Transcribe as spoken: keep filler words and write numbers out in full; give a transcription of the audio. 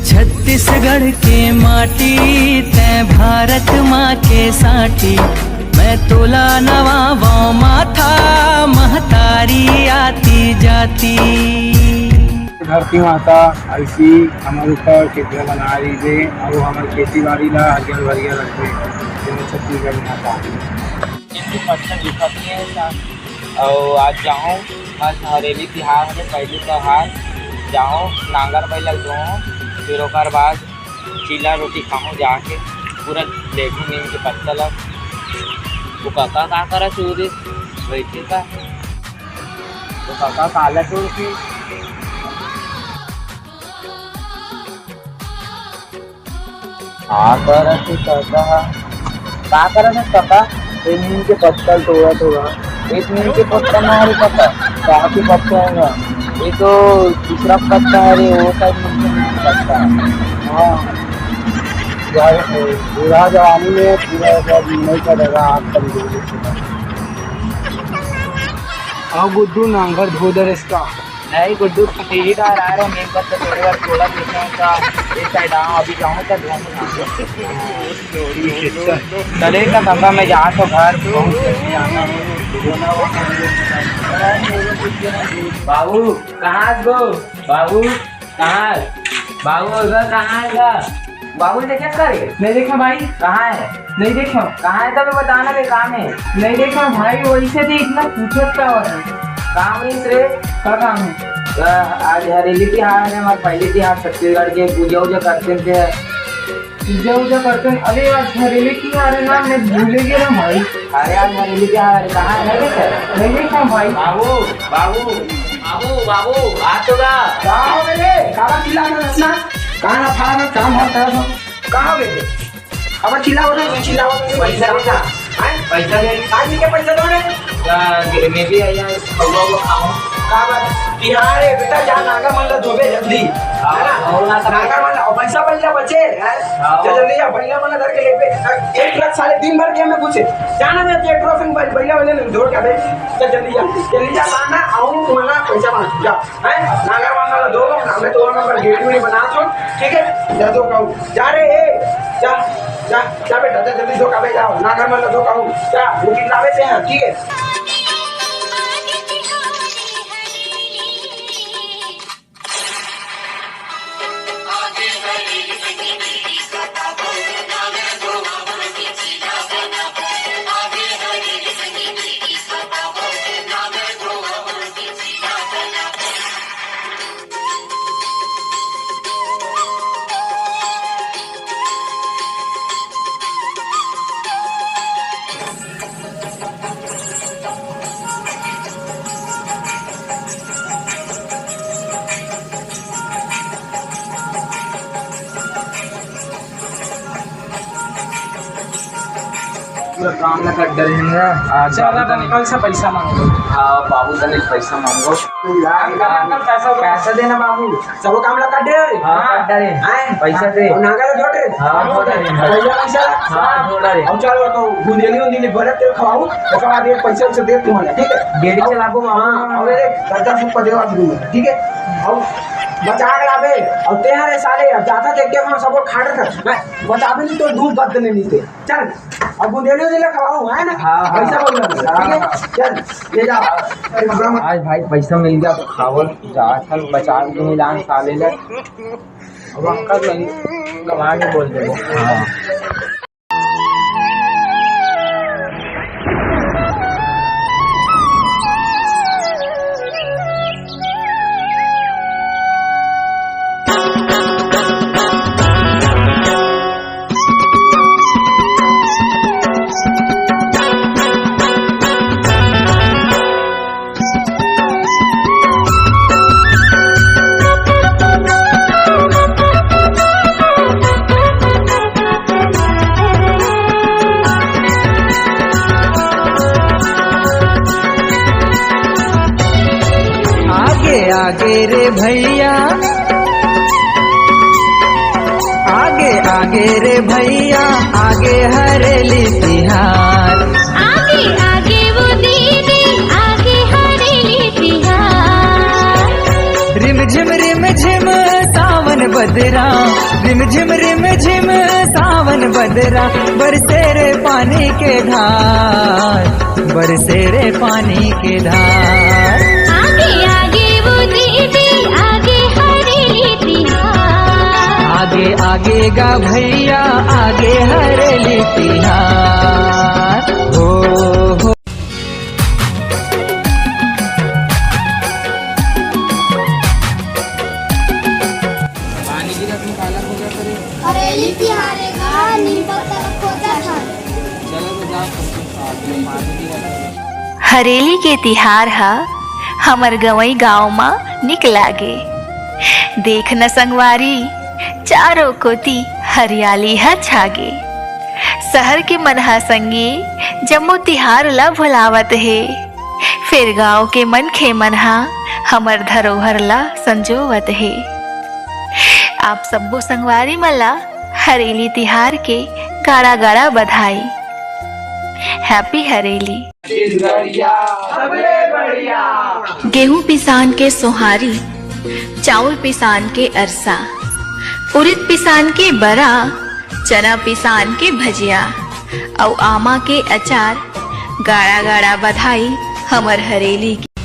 छत्तीसगढ़ के माटी, तैं भारत माँ के साटी, मैं तोला नवावों माथा, महतारी आती जाती। धरती माता ऐसी हमर ऊपर कृपा बना रहिबे अउ हमर खेती बाड़ी ला हरियर भरियर रखबे, जय छत्तीसगढ़ माता। इनके पत्थर दिखत नहीं है। अउ आज जाहूँ, आज हरेली तिहार हरे, पहली तिहार जाहूँ, नांगर बैल ल धोहूँ, फिर ओकर बाद चीला रोटी खाहूँ जाके, पूरा लेगहूँ नीम के पत्ता ल। वो काका का करत हे उदे? बैठे का? वो काका काला तोड़ के का करत हे काका? का करत हे काका? ये नीम के पत्ता ल तोड़त होगा। एक नीम के पत्ता ना हरे काका, का के पत्ता होगा? ये तो दूसरा पत्ता हरे, वो शायद नीम के पत्ता है। हाँ। यार, बूढ़ा जवानी में पूरा सब नहीं करेगा, आप कमजोरी से। आओ गुड्डू, नांगर धो दे रे इसका। नहीं गुड्डू, टीवी का आ रहा है, मेरे पास तो थोड़ी बार थोड़ा देखना था, इस साइड आओ, अभी जाऊँ तो धोऊँ ना। चले का काका, मैं जा तो घर, बहुत जल्दी आना। बाबू, कहाँ है वो? बाबू, कहाँ है? बाबू, उधर कहाँ है गा? बाबू, देखे का रे? नहीं देखा भाई। कहाँ है? नहीं देखा। कहाँ है तब बताना बे, काम है? नहीं देखा भाई, वैसे भी इतना पूछत का हो? काम नहीं रे। का काम है? अ, आज हरेली तिहार है, हमारे पहली तिहार छत्तीसगढ़ के, पूजा उजा करते थे। पूजा उजा करते हैं। अरे यार, हरेली तिहार है ना, मैं भूले गया ना भाई। अरे यार, हरेली तिहार है, कहाँ है? नहीं देखा। नहीं देखा भाई। बाबू, बाबू, बाबू, बाबू, आ तो गा। का हो गए? काबर चिल्ला रहे हो इतना? कहाँ ना फाड़ा ना काम भरता है सब। का हो गए? अब चिल्ला रहे हो, चिल्ला रहे हो। पैसा दे ना। हैं? पैसा दे। आज के पैसा दो रे। क्या गिरने भी आया है? हवा वो खाओ। का बात? तिहार है बेटा, जा नांगर मन ला धोबे जल्दी। हाँ, है ना? और ना सब नांगर मन ला, और पैसा, पैसा बचे, हैं? हाँ। जा जल्दी जा, भैया मन ला धर के लेबे। एक ट्रक साले दिन भर गेम में घुसे। जाना मैं पेट्रोल से भैया वाले ने धो के आबे। जा जल्दी जा, जल्दी जा, लाना, आऊँ, तुम्हारा पैसा मांग, जा। हैं? नांगर वांगर ला दो, मैं तो नंबर गेट में बना दो, ठीक है? जा दो कहूँ, जा रे, ए, जा, जा, जा बेटा, जा जल्दी दो काबे जाओ, नांगर मन ला दो कहूँ, जा, वो कितलावे से हैं, ठीक है? पूरा काम ला कर डरे हैं ना। आज चल, बाबू अब तनी अंकल से पैसा मांगो। हाँ, बाबू तनी पैसा मांगो। अंकल, अंकल, पैसा दो। पैसा देना बाबू। सब काम ला कर डरे। हाँ, कर डरे। हैं? पैसा दे। और नांगल जोड़ रे। हाँ, जोड़ रे। भैया पैसा। हाँ, जोड़ रे। अब चलो तो बुंदेली उंदेली भरत तेल खवाऊ, ओकर बाद ये पैसा उसे दे तुम्हारा, ठीक है? गेड़ी चलाबो, हाँ, अबे देख, दस दस रुपया देवा दूंगा, ठीक है? अब बचा के लाबे, अब ते हरे साले, अब जाता देख के हम सबको खाड़ रखा, मैं बचाबे नहीं तो दूध बद देने नहीं थे। चल, अब बुंदेली उंदेली खवाऊ, है ना? हाँ, हाँ। पैसा बोल रहा है, ठीक है? हाँ। चल, ले जा। अरे, घबरा मत। आज भाई पैसा मिल गया तो खावल, जा, चल, बचा के मिलान साले ले। अब अंकल नहीं, कमा के बोल दे। हाँ। आगे आगे रे भैया, आगे आगे रे भैया, आगे हरेली तिहार। आगे आगे वो दीदी, आगे हरेली तिहार। रिम झिम रिम झिम सावन बद बदरा, रिम झिम रिम झिम सावन बदरा, बरसे रे पानी के धार, बरसे रे पानी के धार। आगे आगे वो दीदी, आगे हरेली तिहार। आगे आगे गा भैया, आगे हरेली तिहार। हो हो। पानी गिरत में काला हो जाता रे। हरेली तिहार गा, नीम पत्ता ला खोजत हन। चलो तो जाओ, तुम साथ में पानी गिरत। हरेली के तिहार ह हमर गंवई गांव म निक लागे। देख न संगवारी, चारों कोती हरियाली ह छागे। शहर के मन ह संगी जम्मो तिहार ला भुलावत हे, फेर गांव के मनखे मन ह हमर धरोहर ला संजोवत हे। आप सब्बो संगवारी मन ला हरेली तिहार के गाड़ा गाड़ा बधाई। Happy हरेली। गेहूं पिसान के सोहारी, चाउर पिसान के अरसा, उरिद पिसान के बरा, चना पिसान के भजिया, अउ आमा के अचार, गाड़ा गाड़ा बधाई हमर हरेली के।